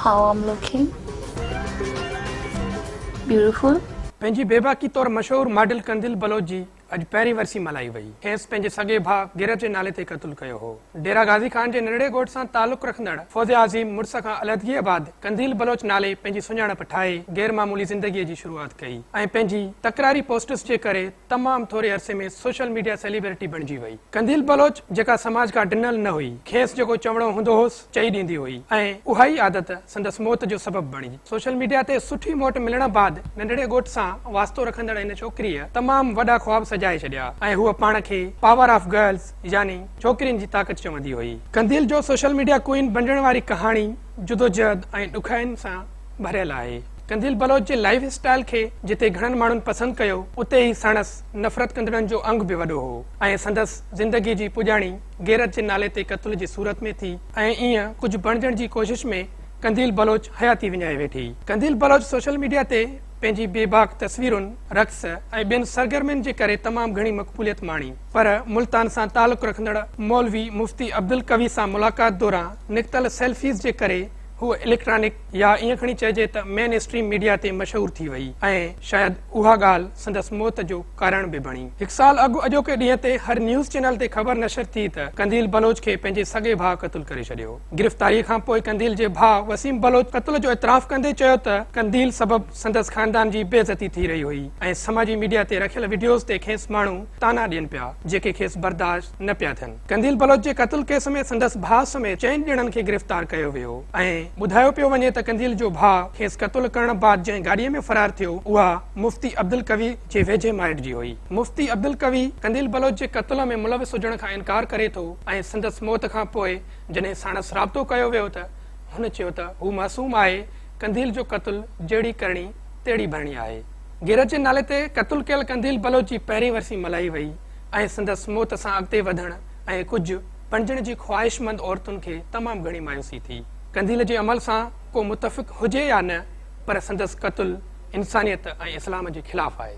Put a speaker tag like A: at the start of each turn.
A: How I'm looking? Beautiful?
B: پنهنجي بيباڪي طور مشهور ماڊل قنديل بلوچ جي اڄ پهرين ورسي ملهائي وئي. کيس پنهنجي سڳي ڀاء غيرت جي نالي تي قتل ڪيو هو. ڊيرا غازي خان جي ننڍڙي ڳوٺ سان تعلق رکندڙ فوزيا عظيم مڙس کان علحدگيء بعد قنديل بلوچ نالي پنهنجي سڃاڻپ ٺاهي غير معمولي زندگيء جي شروعات ڪئي ۽ پنهنجي تڪراري پوسٽس جي ڪري تمام ٿوري عرصي ۾ سوشل ميڊيا سيليبرٽي بڻجي وئي. قنديل بلوچ جيڪا سماج کان ڊنل نه هئي، کيس جيڪو چوڻو هوندو هوس چئي ڏيندي هئي ۽ اها ئي عادت سندس موت جو سبب بڻي. سوشل ميڊيا تي سٺي موٽ ملڻ بعد ننڍڙي ڳوٺ سان واسطو رکندڙ هن ڇوڪريء تمام وڏا خواب سجائي ڇڏيا ۽ هوء پاڻ کي پاور آف گرلز يعني ڇوڪرين جي طاقت چوندي هئي. قنديل جو سوشل ميڊيا ڪوئين بڻجڻ واري ڪهاڻي جدوجهد ۽ ڏکائين سان ڀريل آهي. قنديل بلوچ جي لائيف اسٽائيل کي جتي گهڻن ماڻهن پسند ڪيو اتي ئي ساڻس نفرت ڪندڙن جو انگ به وڏو هو ۽ سندس زندگي جي پڄاڻي غيرت جي نالي تي قتل جي صورت ۾ ٿي ۽ ايئن ڪجهه بڻجڻ جي ڪوشش ۾ قنديل بلوچ حياتي وڃائي ويٺي. قنديل بلوچ سوشل ميڊيا تي پنهنجي بي باڪ تصويرن، رقص ۽ ٻين سرگرمين جي ڪري تمام گهڻي مقبوليت ماڻي پر ملتان سان تعلق رکندڙ مولوي مفتي عبدالقوي سان ملاقات دوران نڪتل سيلفيز جي ڪري هوء اليڪٽرانڪ يا ائين کڻي چئجي ته مين اسٽريم ميڊيا تي مشهور ٿي وئي ۽ شايد اها ڳالهه سندس موت جو ڪارڻ به بڻي. هڪ سال اڳ اڄوڪي ڏينهن تي هر نيوز چينل تي خبر نشر ٿي ته قنديل بلوچ کي پنهنجي سڳي ڀاء قتل ڪري ڇڏيو. گرفتاريء کان پوء قنديل جي ڀاء وسيم بلوچ قتل جو اعتراف ڪندي چيو ته قنديل سبب سندس خاندان جي بي عزتي ٿي رهي هئي ۽ سماجي ميڊيا تي رکيل وڊيوز تي کيس ماڻهو طعنا ڏين پيا جيڪي کيس برداشت نه پيا ٿين. قنديل بلوچ جي قتل ڪيس ۾ سندس ڀاء سميت چئن ڄڻن کي گرفتار ڪيو ويو ۽ ٻڌايو پيو وڃي ته قنديل جو ڀاء کيس قتل ڪرڻ بعد جنهن گاڏي ۾ فرار ٿيو اها مفتي عبدالقوي جي ويجهي مائٽ جي هئي. مفتي عبدالقوي قنديل بلوچ جي قتل ۾ ملوث هجڻ کان انڪار ڪري ٿو ۽ سندس موت کان پوء جڏهن ساڻس رابطو ڪيو ويو ته هن چيو ته هو معصوم آهي، قنديل جو قتل جهڙي ڪرڻي تهڙي ڀرڻي آهي. غيرت جي نالي تي قتل ڪيل قنديل بلوچ جي پهرين ورسي ملهائي وئي. ۽ سندس موت سان اڳتي وڌڻ ۽ ڪجهه بڻجڻ جي خواهشمند عورتن کي تمام گهڻي مايوسي ٿي. قنديل جي عمل سان ڪو متفق هجي يا نه پر سندس قتل انسانيت ۽ اسلام جي خلاف آهي.